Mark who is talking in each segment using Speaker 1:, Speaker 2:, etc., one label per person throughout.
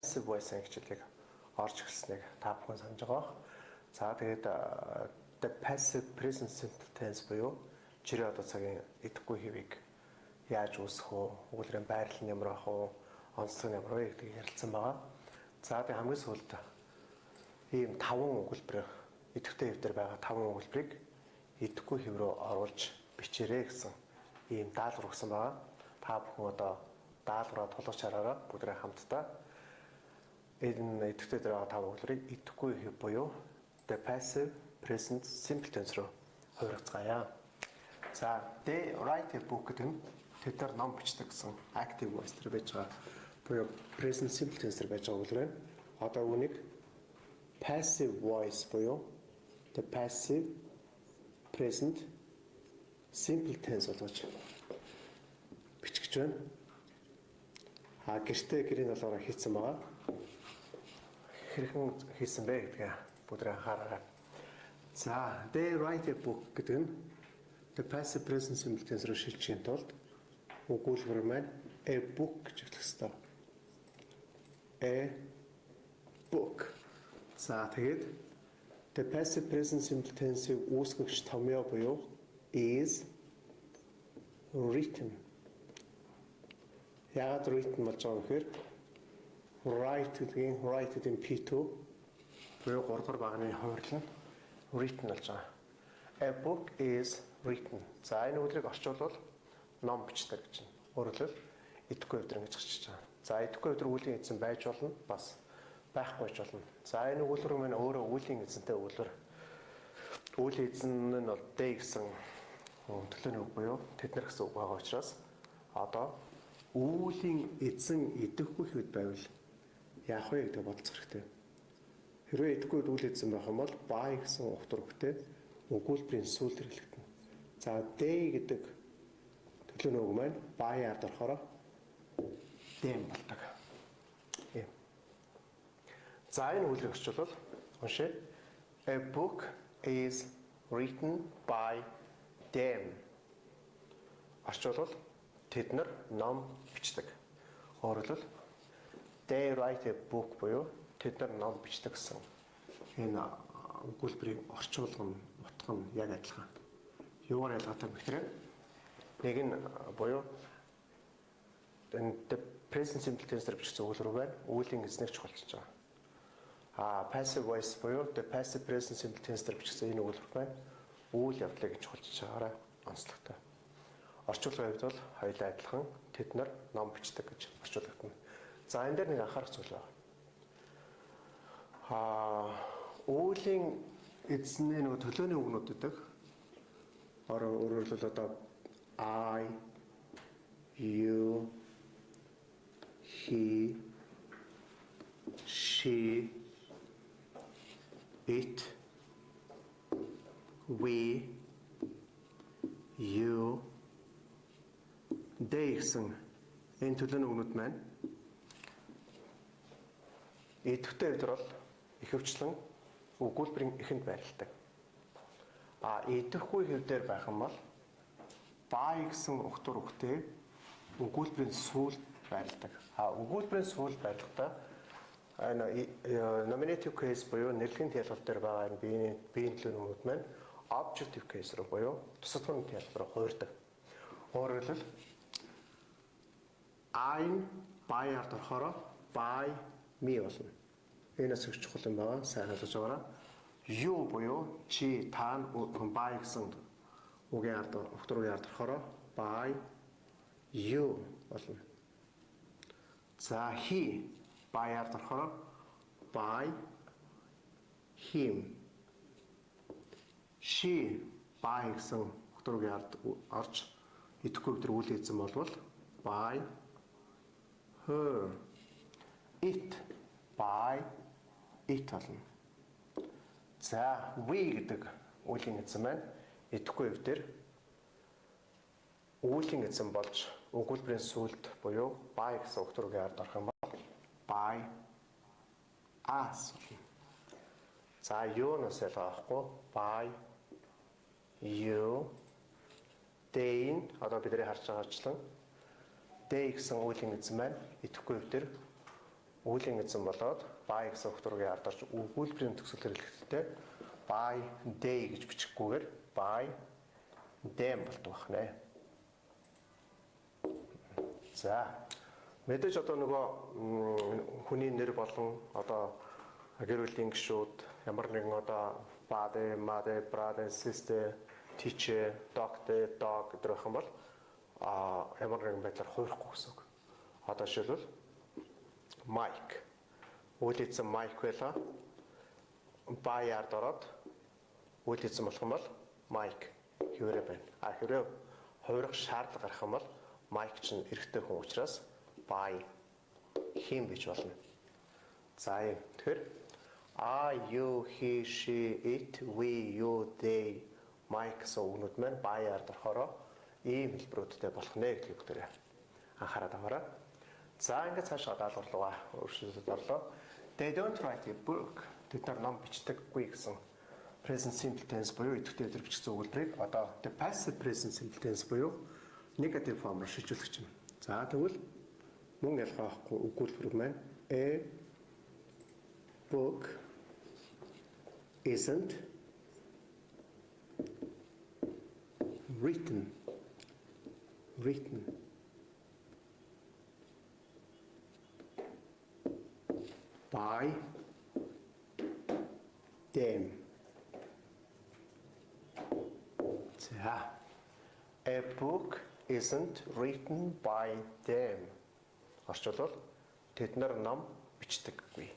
Speaker 1: Passive voice хичээлийг орж ирснийг та бүхэн санаж байгаа бох. За, тэгээд the passive present simple tense буюу жирийн одоо цагийн идэвхгүй хэвийг яаж үүсгэх вэ? Өгүүлбэрийн байрлал нь ямар байх вэ? Онцлог нь ямар вэ гэдгийг ярилцсан байгаа. За, тэгээд хамгийн сүүлд ийм таван өгүүлбэр, идэвхтэй хэв дээр байгаа таван өгүүлбэрийг идэвхгүй хэв рүү оруулж бичээрэй гэсэн ийм даалгавар өгсөн байгаа. Та бүхэн одоо даалгавраа тулгаж хараараа бүгдээ хамтдаа энэ идэвхтэй дээр байгаа таван өгүүлбэрийг идэвхгүй хэв буюу the passive present simple tense руу хувиргацгаая. За, they write a book гэдэг нь тэд нар ном бичдэг гэсэн active voice дээр байж байгаа буюу present simple tense дээр байж байгаа өгүүлбэр байна. Одоо үүнийг passive voice буюу the passive present simple tense болгож бичих гэж байна. А гэртээ гэрийн долоороо хийцэн байгаа. Хэрхэн хийсэн бэ гэдгээ бүгд анхаараарай. За, they write a book гэдэг нь the passive present simple tense руу шилжихийн тулд өгүүлбэр маань a book гэж эхлэх ёстой. A book. За, тэгээд the passive present simple tense-ийг үүсгэгч томьёо буюу is written. Яагаад written болж байгаа вэ гэхээр write гэдгийн write гэдэг P2 буюу 3 дугаар баганы хувирлал нь written болж байгаа. A book is written. За, энэ өгүүлбэрийг орчуулбал ном бичдэг гэж байна. Өөрөөр хэлбэл идэвхгүй хэв дээр ингэж гарчиж байгаа. За, идэвхгүй хэв дээр үйлийн эзэн байж болно, бас байхгүй ч болно. За, энэ өгүүлбэр маань өөрөө үйлийн эзэнтэй өгүүлбэр. Үйлийн эзэн нь бол they гэсэн төлөөний үг буюу тэд нар гэсэн үг байгаа учраас одоо үйлийн эзэн идэвхгүй хэвд байвал яах вэ гэдэг бодолцох хэрэгтэй. Хэрвээ идэвхгүй үйл эзэн байх юм бол by гэсэн угтвар үгтэй өгүүлбэрийн сүүлд хэрэглэгдэнэ. За, they гэдэг төлөөний үг маань by ард орохоор them болдог. Ийм. За, энэ өгүүлбэрийг орчуулбал, уншъя. A book is written by them. Орчуулбал тэд нар ном бичдэг. Өөрөөр хэлбэл they write a book буюу тэд нар ном бичдэг гэсэн энэ өгүүлбэрийн орчуулга нь, утга нь яг адилхан. Юугаар ялгаатай вэ гэхээр нэг нь буюу энэ the present simple tense дээр бичсэн өгүүлбэр байна. Үйлийн эзнийг чухалчилж байгаа. А passive voice буюу the passive present simple tense дээр бичсэн энэ өгүүлбэр байна. Үйл явдлыг чухалчилж байгаараа онцлогтой. Орчуулгын хувьд бол хоёулаа адилхан, тэд нар ном бичдэг гэж орчуулагдана. За, энэ дээр нэг анхаарах зүйл байна. А үйлийн эзний нөгөө төлөөний үгнүүд гэдэг. Өөрөөр хэлбэл одоо I, you, he, she, it, we, you, they гэсэн энэ төлөөний үгнүүд маань идэвхтэй хэв дээр бол ихэвчлэн өгүүлбэрийн эхэнд байрладаг. А идэвхгүй хэв дээр байх юм бол by гэсэн угтвар үгтэй өгүүлбэрийн сүүлд байрладаг. А өгүүлбэрийн сүүлд байрлахдаа энэ nominative case буюу нэрлэгийн тиялгал дээр байгаа энэ биеийн төлөөний үгнүүд маань objective case руу буюу тусадхуурны тиялгал руу хувирдаг. Өөрөөр хэлбэл I by ард орохороо by me болно. Энэ бас их чухал юм байгаа. Сайн ойлгож байгаарай. You буюу чи, та нь by гэсэн үгийн ард, угтвар ард орохороо by you болно. За, he by ард орохороо by him. She by гэсэн угтвар ард орж идэвхгүй хэв дээр үйл эзэн болвол by her. It by it болно. За, we гэдэг үйлийн эзэн маань идэвхгүй хэв дээр үйлийн эзэн болж өгүүлбэрийн сүүлд буюу by гэсэн угтвар үгийн ард орох юм бол by us болно. За, юунаас ялгаа авахгүй by you, they нь одоо бидний харж байгаачлан they гэсэн үйлийн эзэн маань идэвхгүй хэв дээр Үйлийн эзэн болоод by гэсэн өгтөргийн ард орж өгүүлбэрийн төгсгөл хэрэглэхдээ by they гэж бичихгүйгээр by them болдог байна. За мэдээж одоо нөгөө хүний нэр болон одоо гэр бүлийн гишүүд ямар нэгэн одоо father, mother, brother, sister, teacher, doctor, dog гэдэг байх юм бол ямар нэгэн байдлаар хувирахгүй гэсэн үг. Одоо жишээлбэл Mike. Үйл эзэн Mike байлаа. By ард ороод үйл эзэн болох юм бол Mike хэвээрээ байна. А хэвээрээ хувирах шаардлага гарах юм бол Mike чинь эрэгтэй хүн учраас by him гэж болно. За юм. Тэгэхээр I, you, he, she, it, we, you, they, Mike гэсэн үгнүүд маань by ард орохороо ийм хэлбэрүүдтэй болох нэ гэдгийг бүгдээрээ анхаарал аваарай. За ингээд цаашаа даалгавар руугаа өөрчлөлтөд орлоо. They don't write a book. Тэд нар ном бичдэггүй гэсэн present simple tense буюу идэвхтэй хэлбэр бичсэн өгүүлбэрийг одоо the passive present simple tense буюу negative form руу шилжүүлэх чинь. За тэгвэл мөн ялгаа авахгүй өгүүлбэр маань a book isn't written by them. За a book isn't written by them. Орчуулбал тэд нар ном бичдэггүй.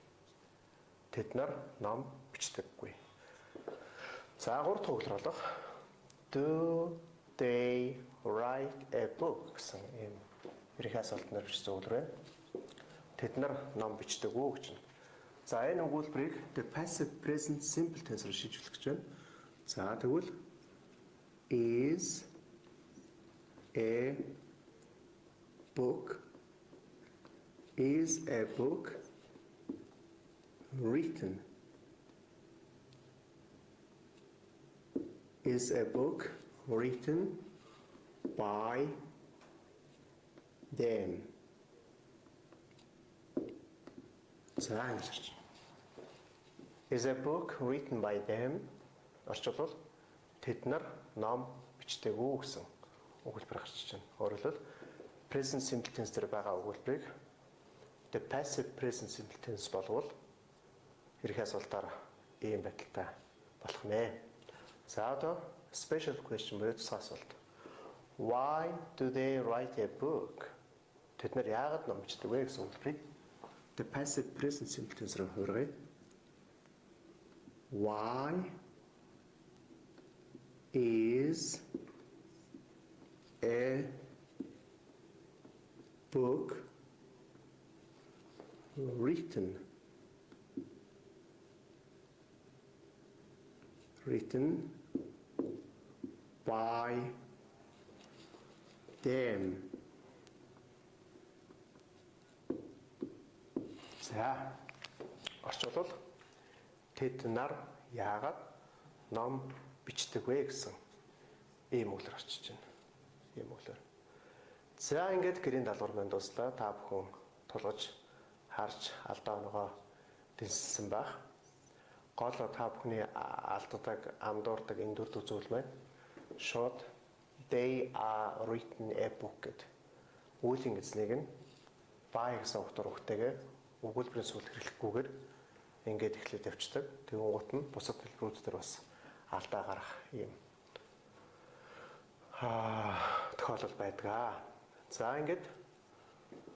Speaker 1: Тэд нар ном бичдэггүй. За гурав дахь өгүүлбэр болох do they write a book гэсэн ийм ерөнхий асуултанд бичсэн өгүүлбэр байна. Тэд нар ном бичдэг үү гэж. За энэ өгүүлбэрийг the passive present simple tense руу шилжүүлэх гэж байна. За тэгвэл is a book written is a book written by them. За ингэж орчих. Is a book written by them? Орчуулбал тэд нар ном бичдэг үү гэсэн өгүүлбэр гарч байна. Өөрөөр хэлбэл present simple tense дээр байгаа өгүүлбэрийг the passive present simple tense болвол ерөнхий асуултаар ийм байдалтай болох нэ. За одоо special question буюу тусгай асуулт. Why do they write a book? Тэд нар яагаад ном бичдэг вэ гэсэн өгүүлбэрийг the passive present simple tense руу хувиргая. Why is a book written by them? За орчуулбал тэд нар яагаад ном бичдэг вэ гэсэн ийм үгээр орчиж байна. Ийм үгээр. За ингээд гэрийн даалгавар маань дууслаа. Та бүхэн тулгаж харж алдаа онгоо дэнссэн байх. Гол та бүхний алддаг, андуурдаг, эндүрдэг зүйл маань шууд they are written a book гэд үйлийн эзнийг нь by гэсэн утгаар үгтэйгээ өгүүлбэрийн сүүл хэрэглэхгүйгээр ингээд эхлээд явцдаг. Тэгэн гут нь бусад хэлбэрүүд дээр бас алдаа гарах ийм тохиолдол байдаг. За ингээд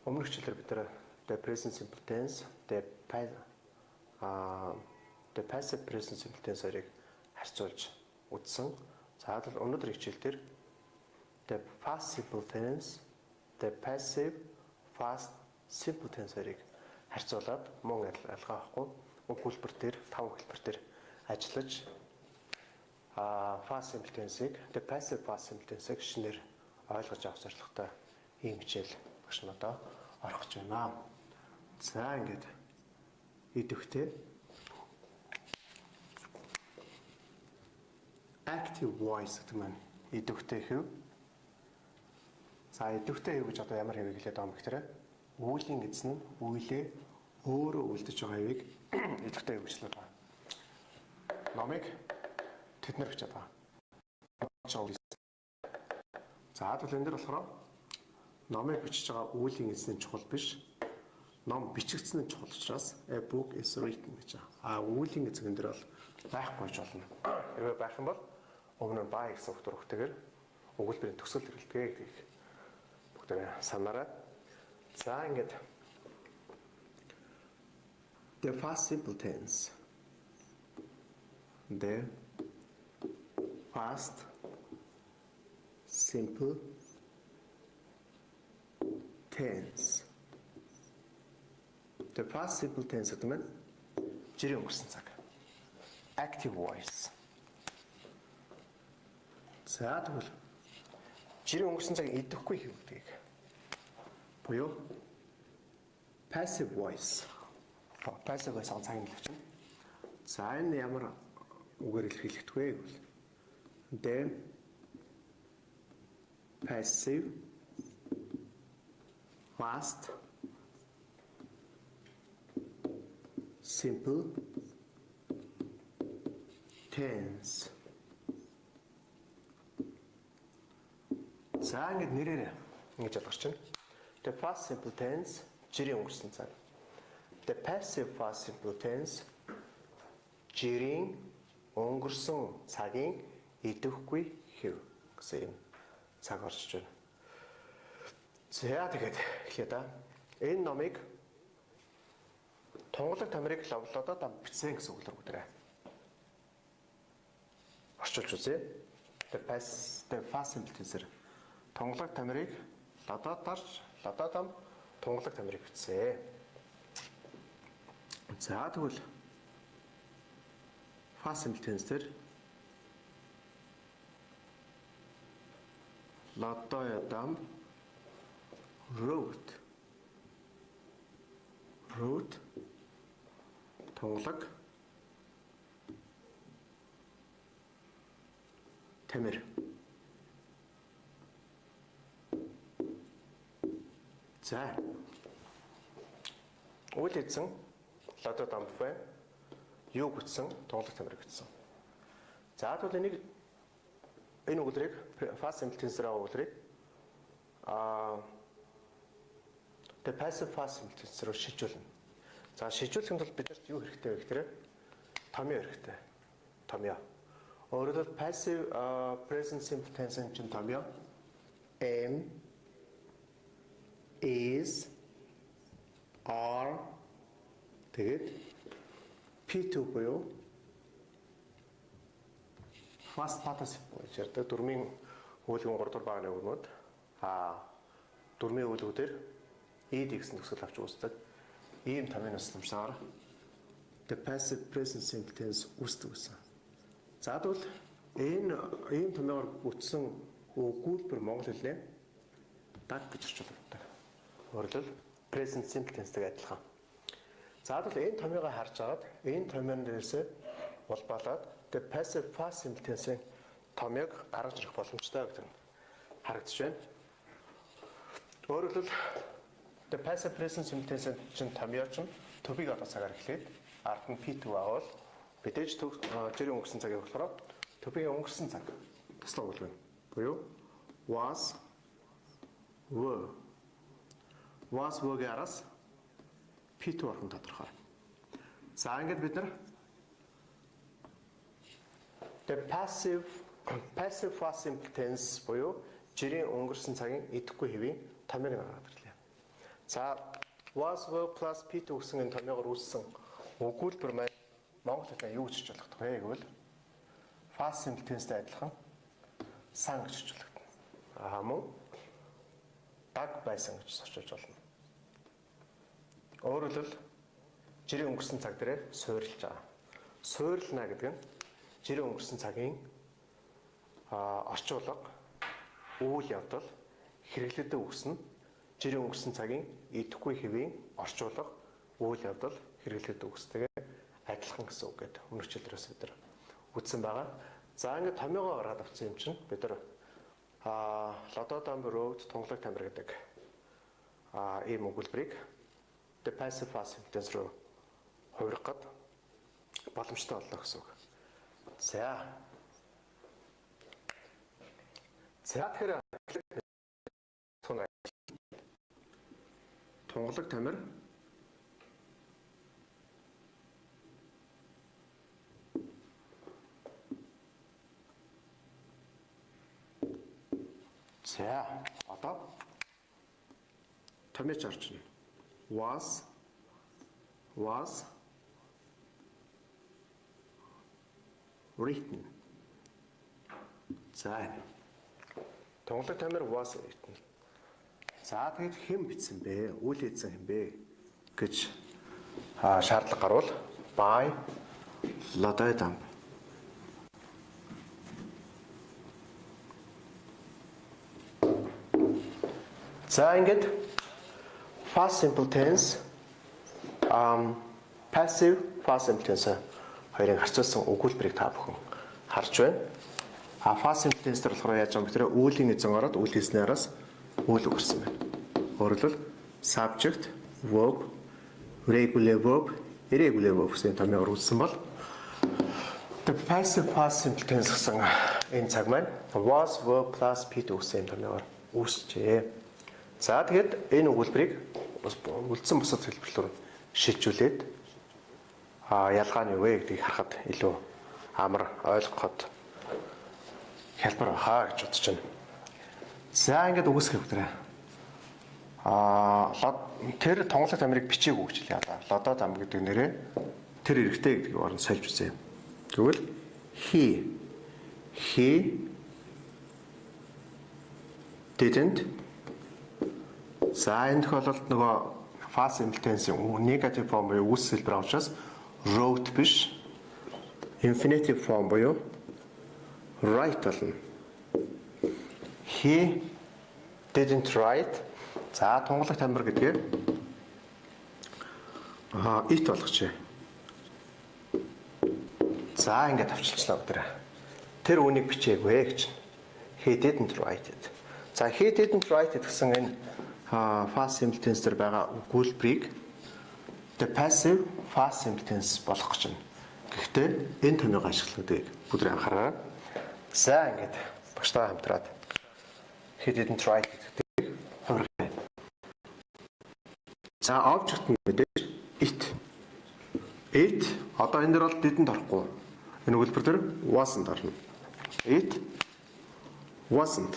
Speaker 1: өмнөх хичээлээр бид нар the present simple tense, the passive present simple tense хоёрыг харьцуулж үзсэн. За тэгвэл өнөөдөр хичээл дээр the past simple tense, the passive past simple tense хоёрыг харьцуулаад мөн ялгаа авахгүй өгүүлбэр дээр 5 хэлбэр дээр ажиллаж past simple tense-ийг the passive past simple tense-ийг шинээр ойлгож авах зорилготой ийм хичээл багш нь одоо орох гэж байна. За ингээд идэвхтэй active voice гэдэг маань идэвхтэй хэв. За идэвхтэй хэв гэж одоо ямар хэвийг хэлээд байгаа юм бэ гэхээр үйлийн эзэн нь үйлээ Өөрөө үлдэж байгаа хэвийг идэвхтэй хөгжлөд байгаа. Номыг тэд нар бичээд байгаа. За тэгвэл энэ дэр болохоор номыг бичиж байгаа үйлийн эзний чухал биш. Ном бичигдсэн нь чухал учраас a book is written гэж байгаа. А үйлийн эзэн энэ дэр бол байхгүй ч болно. Хэрвээ байх юм бол өмнө нь by гэсэн үг дөрвөгтэйгээр өгүүлбэрийн төгсгөл хэрэглэдэг гэдгийг бүгдээ санаарай. За ингээд the past simple tense. The past simple tense. The past simple tense гэдэг нь жирийн өнгөрсөн цаг. Active voice. За тэгвэл жирийн өнгөрсөн цаг идэвхгүй хэвлэгийг буюу passive voice. Passive voice цаг нь чинь. За энэ ямар үгээр илэрхийлэгдэх вэ гэвэл the passive past simple tense. За ингээд нэрээр ингэж ялгарч байна. The past simple tense жирийн өнгөрсөн цаг. The passive past simple tense жирийн өнгөрсөн цагийн идэвхгүй хэв гэсэн юм цаг орж байна. За тэгээд эхлэе да. Энэ номыг Тунгалаг Тамирыг ловлодоо дам бичсэн гэсэн үг л бүгдээрээ орчуулж үзье. The past simple tense Тунгалаг Тамирыг лодоо дарж лодоо дам Тунгалаг Тамирыг бичсэн. За тэгвэл past simple tense дээр Лодоо дам wrote Тунгалаг Тамир. За. Үйл эзэн Лодоо дамб байна. Юу гүтсэн? Тунгалаг Тамирыг бичсэн. За тэгвэл энийг энэ өгүүлбэрийг past simple tense-ээр өгүүлбэрийг the passive past simple tense рүү шилжүүлнэ. За шилжүүлэхийн тулд бидэрт юу хэрэгтэй вэ гэхээр томьёо хэрэгтэй. Томьёо. Өөрөөр хэлбэл passive present simple tense чинь томьёо am, is, are тэгээд P2 буюу past participle гэж ярьдаг. Дөрмийн өгүүлбэрийн 3 дугаар багны үгнүүд дөрмийн өгүүлбэрээр ed гэсэн төгсгөл авч үүсдэг. Ийм томьёоны тусламжаар the passive present simple tense үүсдэг гэсэн. За тэгвэл энэ ийм томьёогоор бүтсэн өгүүлбэр монгол хэлнээ даг гэж орчуулдаг. Өөрөөр хэлбэл present simple tense-тэй адилхан. За тэгвэл энэ томьёогоо харж агаад энэ томьёон дээрээсээ улбаалаад the passive past simple tense-ийн томьёог гаргаж ирэх боломжтой гэдэг нь харагдаж байна. Өөрөөр хэлбэл the passive present simple tense чинь томьёо чинь to-be-г одоо цагаар эхлээд ард нь P2 агуул мэдээж жирийн өнгөрсөн цагийг болохоор to-be-ийн өнгөрсөн цаг туслах өгүүлбэр буюу was were was were-гийн араас P2 орох нь тодорхой. За ингээд бид нар the passive past simple tense буюу жирийн өнгөрсөн цагийн идэвхгүй хэвийн томьёог нь гаргаад ирлээ. За was were plus P2 гэсэн энэ томьёогоор үүссэн өгүүлбэр маань монгол хэлээр юу гэж орчуулагдах вэ гэвэл past simple tense-тэй адилхан сан гэж орчуулагдана. Мөн даг байсан гэж орчуулж болно. Өөрөөр хэлбэл жирийн өнгөрсөн цаг дээрээ суурилж байгаа. Суурилна гэдэг нь жирийн өнгөрсөн цагийн орчуулга, үйл явдал хэрэглэдэг үгс нь жирийн өнгөрсөн цагийн идэвхгүй хэвийн орчуулга, үйл явдал хэрэглэдэг үгстэйгээ адилхан гэсэн үг гэдэг өмнөх хичээлээс бид нар үзсэн байгаа. За ингээд томьёогоо гаргаад авсан юм чинь бид нар Лодоо дамб wrote Тунгалаг Тамир гэдэг ийм өгүүлбэрийг The passive past simple tense руу хувирах гээд боломжтой боллоо гэсэн үг. За. За тэгэхээр тунгалаг тамир За одоо томьёоч орж ирнэ. Was written. За тунгалаг тамир was written. За тэгэд хэн бичсэн бэ? Үйл хийсэн хэн бэ гэж шаардлага гарвал by Лодой Дамб. За ингээд past simple tense, passive past simple tense хоёрын харьцуулсан өгүүлбэрийг та бүхэн харж байна. А past simple tense дээр болохоор яаж байгаа юм бэ? Тэр үүлийн эзэн ороод үйл хийсний араас үйл өгсөн байна. Өөрөөр хэлбэл subject, verb, regular verb, irregular verb гэсэн томьёогоор үүссэн бол the passive past simple tense гэсэн энэ цаг маань was verb plus P2 гэсэн томьёогоор үүсжээ. За тэгэхэд энэ өгүүлбэрийг үлдсэн бусад хэлбэрлүүр шилжүүлээд ялгаа нь юу вэ гэдгийг харахад илүү амар ойлгоход хялбар байхаа гэж бодож байна. За ингээд үгүйсгэх хэрэгтэй. Тэр тунгалаг тамирыг бичээгүй гэж хэлье. Лодой Дамб гэдэг нэрээ тэр эрэгтэй гэдгийг орон сольж үзье. Тэгвэл he didn't. За энэ тохиолдолд нөгөө past simple tense-ийн negative form буюу үгүйсгэх хэлбэр учраас wrote биш infinitive form буюу write болно. He didn't write. За тунгалаг тамир гэдгээр it болгочихъя. За ингээд авчилчлаа өдрөө. Тэр үнийг бичээгүй гэж. He didn't write it. За he didn't write it гэсэн энэ past simple tense дээр байгаа өгүүлбэрийг the passive past simple tense болгох гэж байна. Гэхдээ энэ томьёог ашиглах гэдгийг бүгд анхаараа. За ингээд багштайгаа хамтраад he didn't write it гэдгийг хувиргая. За object нь мэдээж it. It одоо энэ дэр бол didn't орохгүй. Энэ өгүүлбэр дээр wasn't орно. It wasn't.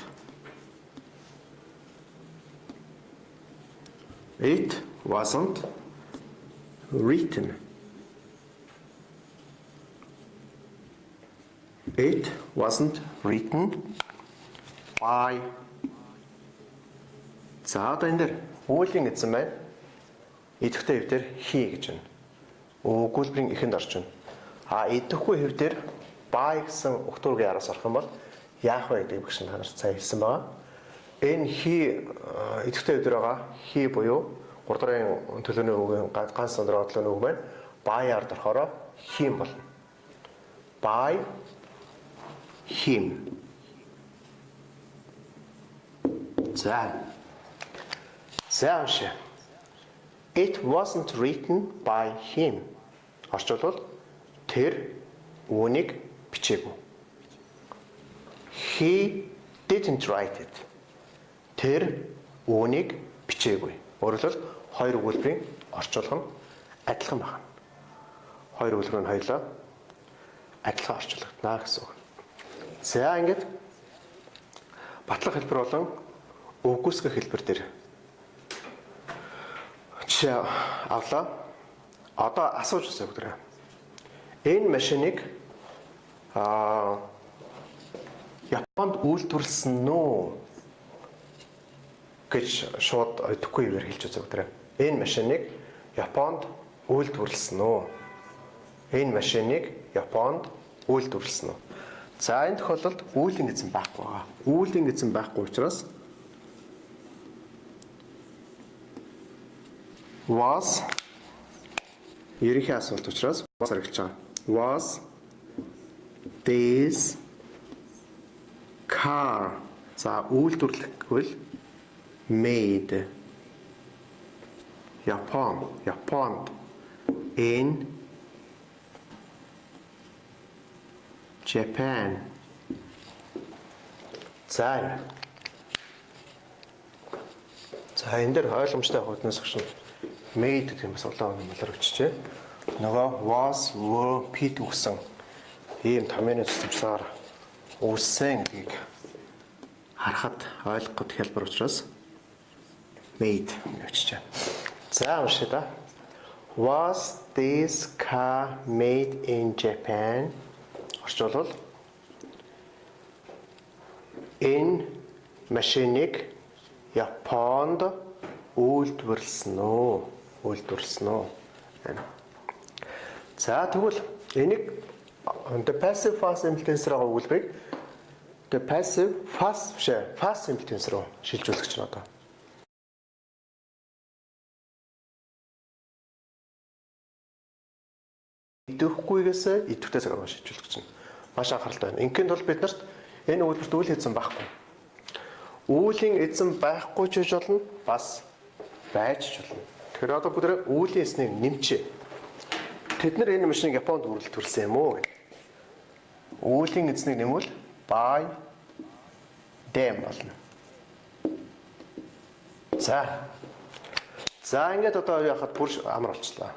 Speaker 1: It wasn't written. It wasn't written by. За одоо энэ дэр үүлийн эзэн байна. Идэвхтэй хэв дээр he гэж байна. Өгүүлбэрийн эхэнд орж байна. А идэвхгүй хэв дээр by гэсэн өгтүүргийн араас орох юм бол яах вэ гэдгийг багш та нарт сайн хэлсэн байгаа. Энэ he идэвхтэй хэв дээр байгаа he буюу 3 дахь төлөөний үгийн ганц өндрөө төлөөний үг маань by-аар орохороо him болно. By him. За. За уншъя. It wasn't written by him. Орчуулбал тэр үүнийг бичээгүй. He didn't write it. Тэр үүнийг бичээгүй. Өөрөөр хэлбэл хоёр өгүүлбэрийн орчуулга нь адилхан байна. Хоёр өгүүлбэр нь хоёулаа адилхан орчуулагдана гэсэн үг. За ингээд батлах хэлбэр болон үгүйсгэх хэлбэр дээр жишээ авлаа. Одоо асууж үзье бүгдээ. Энэ машиныг Японд үйлдвэрлэсэн нүү гэж шууд идэвхгүй хэвээр хэлж үзье бүгдээ. Энэ машиныг Японд үйлдвэрлэсэн үү? Энэ машиныг Японд үйлдвэрлэсэн үү? За энэ тохиолдолд үүлийн эзэн байхгүй байгаа. Үүлийн эзэн байхгүй учраас was ерөнхий асуулт учраас was хэрэглэж байгаа. Was this car за үйлдвэрлэх гэвэл made. Япон, Японд. In Japan. За. За энэ дээр ойлгомжтой хууднаас өгшин made гэдэг юм бас улаан малар өчжээ. Нөгөө was, were, P үгсэн ийм томьёоны цэцэмсээр үүссэн гэдгийг харахад ойлгоход хялбар учраас made өчжээ. За уншъя да. Was this car made in Japan? Орчуулбал энэ машиныг Японд үйлдвэрлэсэн үү? Үйлдвэрлэсэн үү? За тэгвэл энийг the passive past simple tense руу өгүүлбэрийг the passive past биш past simple tense руу шилжүүлэх гэж байна одоо. Идэвхгүйгээс идэвхтэй цаг руу шилжүүлэх гэж байна. Маш анхааралтай байна. Ингийн тулд бид нарт энэ өгүүлбэрт үйл эзэн байхгүй. Үүлийн эзэн байхгүй ч гэж болно, бас байж ч болно. Тэгэхээр одоо бүгд үүлийн эзнийг нэмчээ. Тэд нар энэ машиныг Японд үйлдвэрлэсэн юм уу гэх. Үүлийн эзнийг нэмвэл by them болно. За. За ингээд одоо яхад бүр амар болчлаа.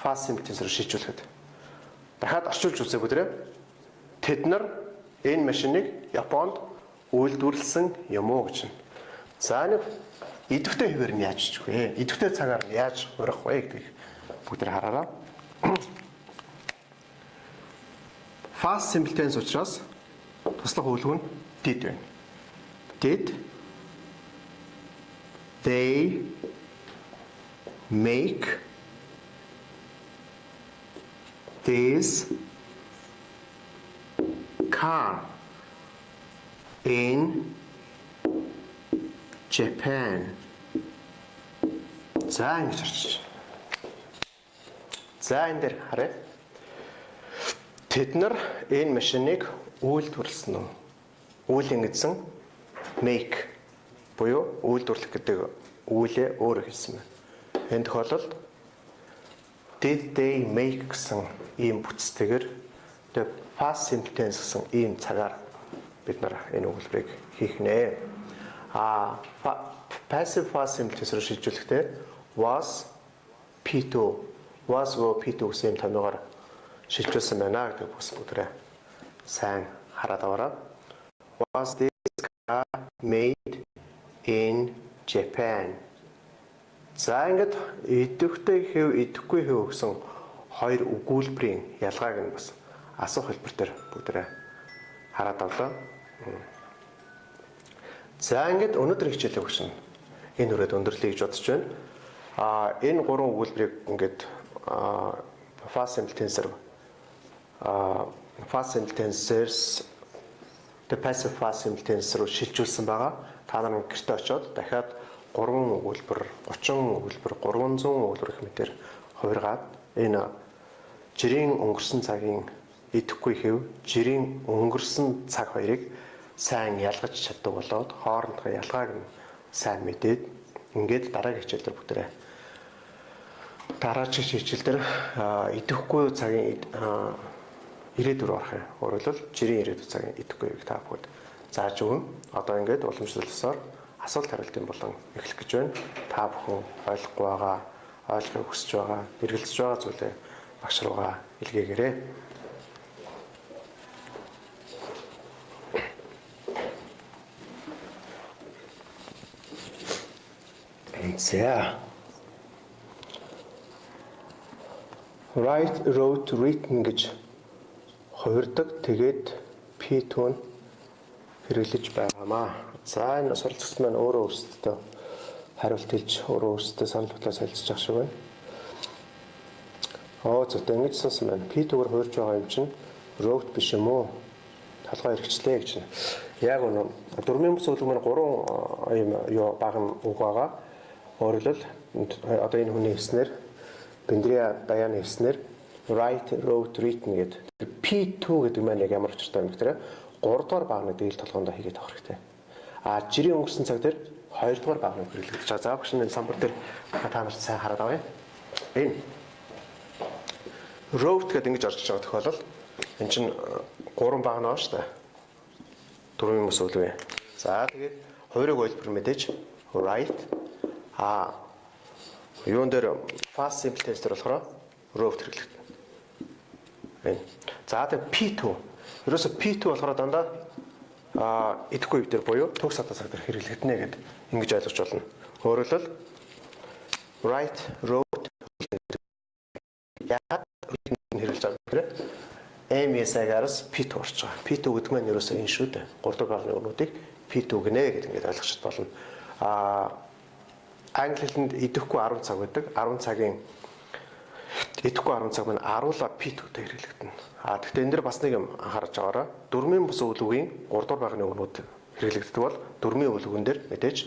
Speaker 1: Past simple tense рүү шийдвэрлэхэд. Дахиад орчуулж үзье бүгдээ. Тэд нар энэ машиныг Японд үйлдвэрлэсэн юм уу гэж. За нэг идэвхтэй хэвээр нь яаж хийх вэ? Идэвхтэй цагаар нь яаж урах вэ гэдгийг бүгд хараарай. Past simple tense учраас туслах өгүүлбэр нь did байна. Did they make this car in Japan? За ингэж орчих. За энэ дээр харъя. Тэд нар энэ машиныг үйлдвэрлэсэн үү? Үүлийн эзэн make буюу үйлдвэрлэх гэдэг үйлээ өөрөө хэлсэн байна. Энэ тохиолдолд did they make гэсэн ийм бүтцтэйгээр the past simple tense гэсэн ийм цагаар бид нар энэ өгүүлбэрийг хийх нэ. А passive past simple tense рүү шилжүүлэхдээ was P2 was were P2 гэсэн ийм томьёогоор шилжүүлсэн байна гэдэг бүс бүгдээ сайн хараад аваарай. Was this car made in Japan? За ингээд идэвхтэй хэв, идэвхгүй хэв гэсэн хоёр өгүүлбэрийн ялгааг нь бас асуух хэлбэр дээр бүгдээ хараад авлаа. За ингээд өнөөдрийн хичээлээ өгшин энэ хүрээд өндөрлөе гэж бодож байна. А энэ гурван өгүүлбэрийг ингээд past simple tense past simple tense-ээс the passive past simple tense руу шилжүүлсэн байгаа. Та нар гэртээ очиод дахиад 3 өгүүлбэр, 30 өгүүлбэр, 300 өгүүлбэр гэх мэтэр хувиргаад энэ жирийн өнгөрсөн цагийн идэвхгүй хэв, жирийн өнгөрсөн цаг хоёрыг сайн ялгаж чаддаг болоод хоорондох ялгааг нь сайн мэдээд ингээд дараагийн хичээл дээр бүгдээрээ дараагийн хичээл дээр идэвхгүй цагийн ирээдүйн рүү орох юм. Өөрөөр хэлбэл жирийн ирээдүйн цагийн идэвхгүй та бүхэнд зааж өгнө. Одоо ингээд уламжлалсаар асуулт хариултын болон эхлэх гэж байна. Та бүхэн ойлгохгүй байгаа, ойлгохыг хүсэж байгаа, эргэлзэж байгаа зүйлээ багш руугаа илгээгээрэй. За. Write, wrote, written гэж хувирдаг. Тэгээд P2 нь хэрэглэж байгаамаа. За энэ суралцагч маань өөрөө өөрсдөө хариулт хэлж, өөрөө өөрсдөө санал бодлоо солилцож байгаа шиг байна. Оо зөв ингэж сонсон байна. P2-оор хувирж байгаа юм чинь wrote биш юм уу? Толгой эргэжлээ гэж. Яг үнэ дөрмийн бүс өгүүлбэр маань гурван юм юу баг үг байгаа. Өөрөлдөл одоо энэ хүний хэлснээр Бендрия Даяны хэлснээр write, wrote, written гэдэг P2 гэдэг маань яг ямар учиртай юм бэ гэхээр 3 дугаар багны дээл толгоондоо хийгээд авах хэрэгтэй. А жирийн өнгөрсөн цаг дээр 2 дугаар багны үг хэрэглэгдэж байгаа. За багш энэ самбар дээр та нарт сайн хараад авъя. Энэ wrote гэдэг ингэж орж байгаа тохиолдолд энэ чинь 3 баг нь шүү дээ. Дөрвийн бас үйл үе. За тэгээд хувирыг ойлбор мэдээж write а юун дээр past simple tense дээр болохоор wrote хэрэглэгдэнэ. Энэ. За тэгээд P2. Ерөөсө P2 болохоор дандаа идэхгүй хэв дээр буюу төгс одоо цаг дээр хэрэглэгдэнэ гэд ингэж ойлгож байна. Өөрөөр хэлбэл write, wrote яагаад хэрэглэж байгаа гэхээр am s-аас P2 орж байгаа. P2 гэдэг маань ерөөсөө энэ шүү дээ. 3 дахь багны үгнүүдийг P2 гинэ гэдэг ингээд ойлгож болно. Англи хэлэнд идэхгүй 10 цаг байдаг. 10 цагийн идэхгүй 10 цаг маань 10-ла P2-тэй хэрэглэгдэнэ. Гэхдээ энэ дэр бас нэг юм анхаарч байгаарай. Дөрмийн бус үйл үгийн 3 дугаар багны үгнүүд хэрэглэгддэг бол дөрмийн үйл үгэн дээр мэдээж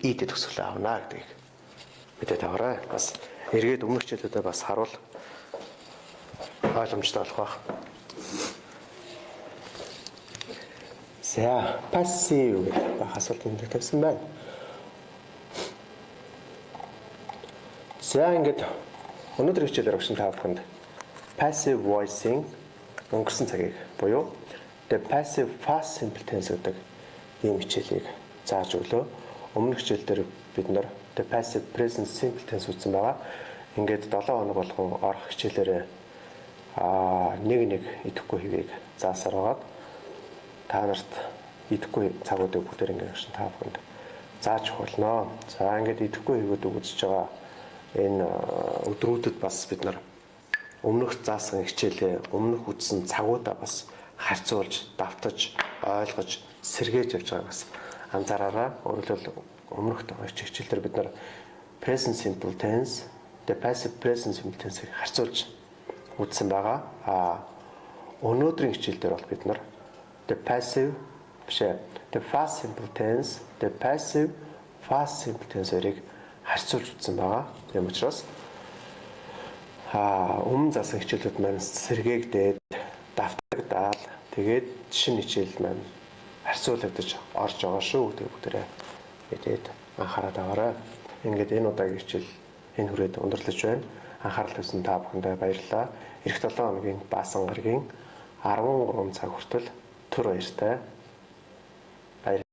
Speaker 1: ed төгсгөлөө авна гэдгийг мэдээд аваарай. Бас эргээд өмнөх хичээлүүдэд бас харуул ойлгомжтой болох байх. За, passive гэдэг асуулт энд тавьсан байна. За, ингээд өнөөдөр хичээлээр багш та бүхэнд passive voice-ийн өнгөрсөн цагийг буюу the passive past simple tense гэдэг ийм хичээлийг зааж өглөө. Өмнөх хичээл дээр бид нар the passive present simple tense үзсэн байгаа. Ингээд 7 хоног болгон орох хичээлээрээ нэг идэхгүй хэвийг заасаар байгаад та нарт идэхгүй цагуудыг бүгдээр ингээд багш та бүхэнд зааж өгөх болно. За ингээд идэхгүй хэвүүдийг үзэж байгаа энэ өдрүүдэд бас бид нар өмнөх заасан хичээлээ, өмнөх үзсэн цагуудаа бас харьцуулж, давтаж, ойлгож, сэргээж явж байгааг бас анзаараарай. Өөрөөр хэлбэл өмнөх хичээл дээр бид нар present simple tense, the passive present simple tense-ийг харьцуулж үзсэн байгаа. Өнөөдрийн хичээл дээр бол бид нар the passive биш the past simple tense, the passive past simple tense-ийг харьцуулж үзсэн байгаа. Тийм учраас өмнө заасан хичээлүүд маань сэргээгдээд, давтагдаал, тэгээд шинэ хичээл маань харьцуулагдаж орж байгаа шүү гэдэг бүгдээрээ мэдээд анхаарал аваарай. Ингээд энэ удаагийн хичээл энэ хүрээд өндөрлөж байна. Анхаарал тавьсан та бүхэндээ баярлалаа. Ирэх 7 хоногийн Баасан гарагийн 13 цаг хүртэл түр баяртай. Баярлалаа.